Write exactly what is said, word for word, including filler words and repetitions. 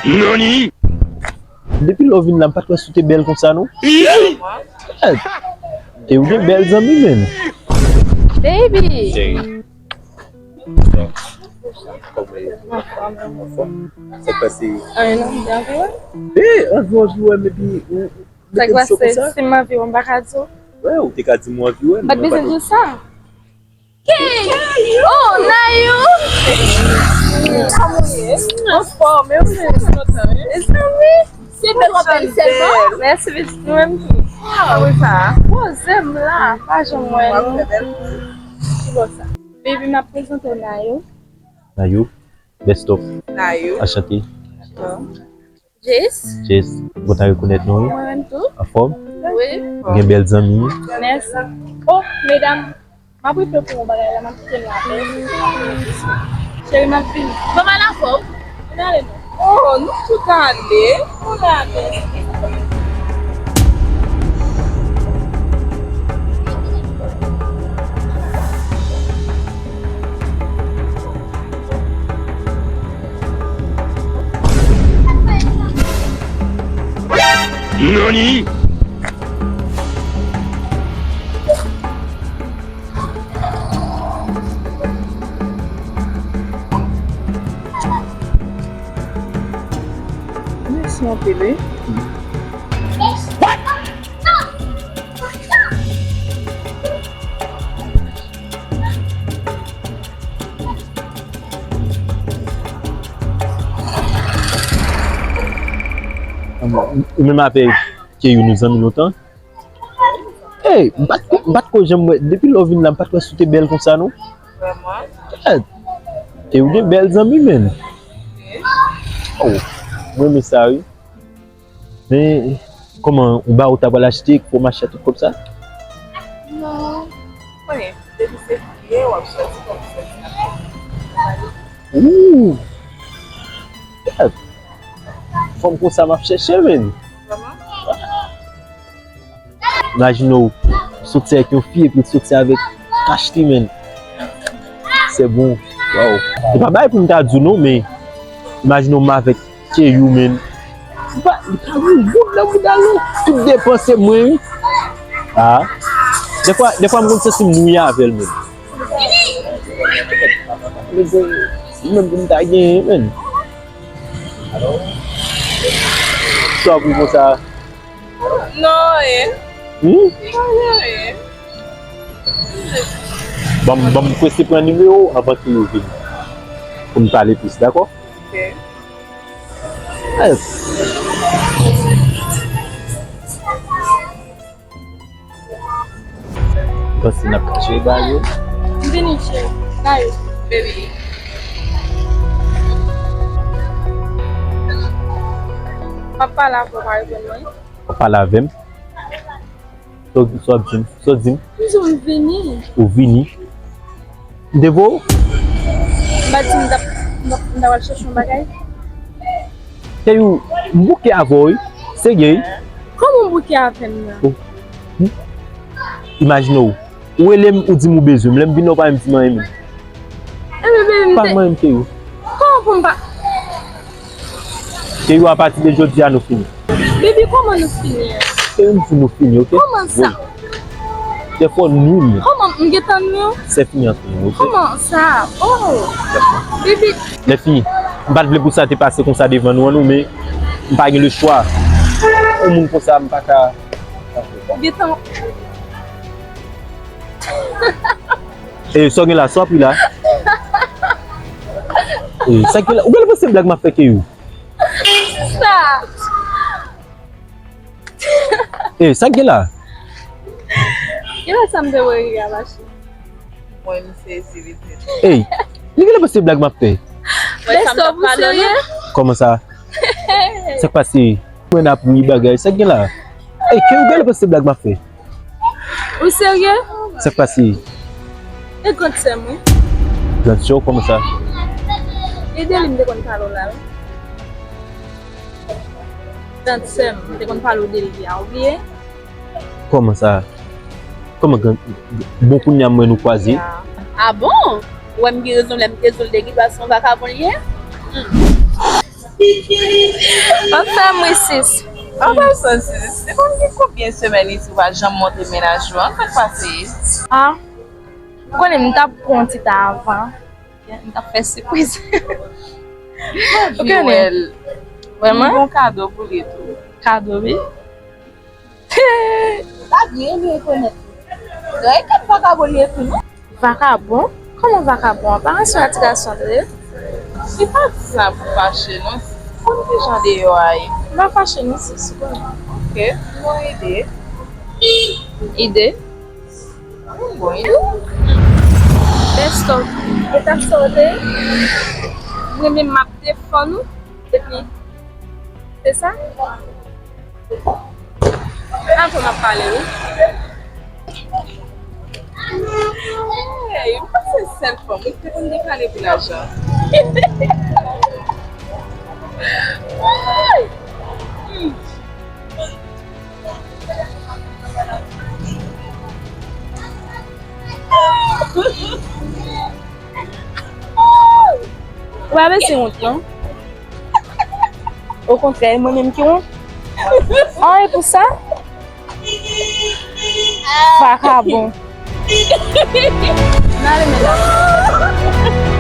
Nani? Depi lè w vin la, m pa t wè si w te bèl konsa, non. Shit! E ou gen bèl zanmi, menn. Baby! Sa k pase? Anyen non, m te anvi wè. E, anvi, anvi wè m, epi ou, ou mete m cho konsa? Si m anvi wè, m pa ka di w. Wi, ou te ka di m ou anvi wè m. Mwen pa t bezwen di w sa. Key! Oh, Nayou! Kòman w ye? Anfòm, e ou menm? Mezanmi, se bèl w ap bèl sèlman. Mèsi, pitit, nou menm tou. Kòman sa? Poze m la, pa janm wè nou. Ki bò sa? Baby, m ap prezante w Nayou. Nayou, best of. Nayou. Anchante. Bon. Jess. Jess, m kontan rekonèt nou, wi. Mwen menm tou. Anfòm? Wi. Ou gen bèl zanmi. Mèsi. Oh, medam, m ap regle pou yon bagay la, m ap kite nou apre. Cheri, m ap vini. Bon, m al anfòm. Ann ale non. Oh, nou tout ale. Ann ale. Nani? Mèsi anpil, wi. Ou menm avèk Keyou nou zanmi lontan? Ey, m pa t ko, m pa t ko janm wè, depi lè w vin la, m pa t wè si w te bèl konsa, non. Vrèman? Kèt! Keyou gen bèl zanmi, menn. Oh, mwen renmen sa, wi. Men, kòman, ou ba ou ta pral achte, fò w mache tout kòb sa? Non. Konnen, depi se fye, w ap chwazi kòb sa. Ooh! Gad! Fanm konsa m ap chèche, menn. Vrèman? Imajine w soti avèk yon fi epi l soti avèk kach li, menn. Se bon. Waw. Se pa bagay pou m ta di w non, men imajine w m avèk Keyou, menn. Li pa, li pa gen yon goud nan bouda l non. Tout depanse mwen, wi. Ah. Defwa, defwa m konn santi m nwi avè l, menn. Li menm pou m ta genyen, menn. Sa w ap ri konsa? Non, anyen. Hmm? Anyen. Ban m, ban m prese pran nimewo w anvan ke yo vin. Pou n pale plis, dakò? Ok. Yes. Panse n ap ka jere bagay yo. M vini, cheri. Dayou. Baby. M ap pale avè w, pa reponn mwen. W ap pale avè m? Sa w, sa w ap di m? Sa w di m? M di w m vini. Ou vini? M te voye w? M pa t di m t ap, m t ap, m t ap al chèche yon bagay? Keyou, m bouke avè w, wi. Serye, wi. Kòman w bouke avè m nan? Oh. Hmm? Imajine w. Ou rele m, ou di m ou bezwen m. Lè m vin la, ou pa menm di m anyen menm. Ebyen, baby, m te... Pa manyen m, Keyou. Kòman pou m pa... Keyou, apati de jodi a, nou fini. Baby, kòman nou fini an? Keyou, m di nou fini, oke? Kòman sa? Bon. Dèfwa w nwi m. Kòman m gentan nwi w? Se fini ant nou, oke? Kòman sa? Oh! Baby. Lèfi, m pa t vle pou sa te pase konsa devan nou an non, men m pa gen lechwa. Yon moun konsa, m pa ka. Gentan. E, sa w gen la, sa w ap ri la? E, sa k gen la? Ou genlè panse blag m ap fè, Keyou? Sa. E, sa k gen la? Genlè sa m te wè ri a mache. Mwen, m sezi, pitit. Ey, li genlè panse blag m ap fè. Best of, ou serye? Kòman sa? Sa k pase? Mwen ap ri bagay. Sa k gen la? Ey, Keyou genlè panse blag m ap fè. Ou serye? Sa k pase? E grandsè m, wi. Grandsè w, kòman sa? E de li m te konn pale w la, wi. Grandsè m, m te konn pale w de li a, ou bliye? Kòman sa? Kòman gran... Bon, kounye a m wè nou kwaze. Ah bon? Ou wè m gen rezon lè m te di w l de gen dwa se yon vakabon li ye? Hmm. Anfèm wi sis. Anfèm san sis. Se konn gen konbyen semèn isi ou pa janm montre mennaj ou an? Sa k pase? Ah, ou konnen m t ap pran yon ti tan avan. M t ap fè sipriz. Ou konnen. Vrèman? M gon kado pou li tou. Kado wi. Bagay li rekonèt li. Dayè kèk vakabon li ye tou non. Vakabon? Kòman vakabon? Aparans yon ti gason li ye. Li pa di sa pou fache non. Konn ki jan deyò a ye. M pa fache non sis, ou konnen. Ok, m gon ide. Ide? M gon ide. Best of. E t ap sa w te? Mwen menm m ap defann ou. Epi, se sa? Avan m ap pale wi. Hey, ou pa se sèl fanm wi ki te konn deklare pou lajan. Ou pa bezwen wont non. Okontrè, e mwen menm ki wont. An, e pou sa? Vakabon. N ale, medam.